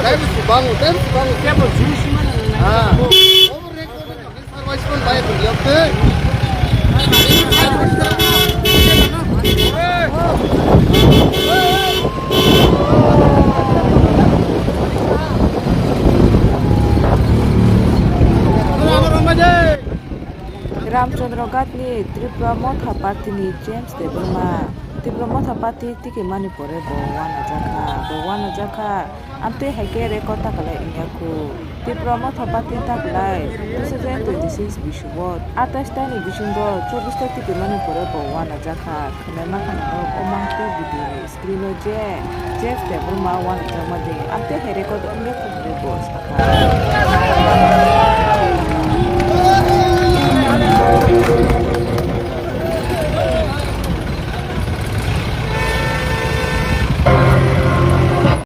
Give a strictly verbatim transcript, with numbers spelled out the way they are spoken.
Time si bango, time si bango. Siapa solusi mana? Ah. Over record. Ramchandra Ghatni Tripura Motha Party ni James Debbarma. Tripura Motha Party ticket mani pore bo wanajakha, bo wanajakha. Amtwi hai khe record ta kwlai wngya khu. Tripura Motha Party ta kwlai two thousand twenty-six bisingo atais ta ni bisingo chobbish ta ticket mani pore bo wanajakha. Khwnai mankha norok o mangpili video ni screen o je James Debbarma wanajakma di. Amtwi hai record wngya khu hwnwi bo sakha.